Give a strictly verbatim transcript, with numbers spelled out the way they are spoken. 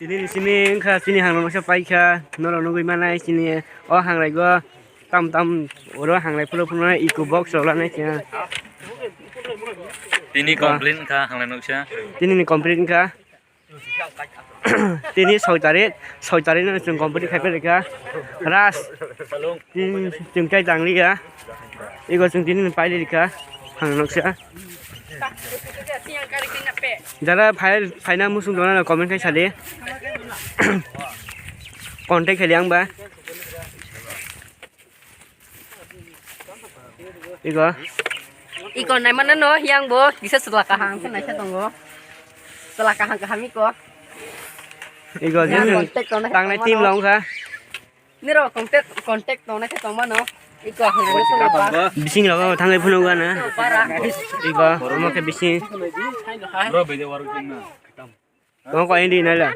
Tini ni simi wngkha, chini hangrok noksa paikha, norok nugwi manai chini o hangraigo tam tam oro hangrai phuru phuru eco box rok lanai kha. Tini complete wngkha hangrok noksa. Tini ni complete wngkha. Tini soi tarik, soi tarik no chwng complete khai phaikha. Ras, tini chwng tai tanglia. Ego chwng tini ni pailirikha, hangrok noksa. Jara phai, phaina muchung tongna comment khai sadi. Contact khai di ang ba. Ego. Iko naimano no yang bo kisa chwla kaham khe naikhe tongo. Chwla kaham kaham iko. Ego, yang je contact tongna khe tangnai tongmano. Team long kha. Niro contact, contact tongna khe tongmano. Iko hangno solo ba. Bising rogo thangai phunuk gana. Para. Ego, omo khe bising. Bro, bede waru kena. Tong ko indi naila.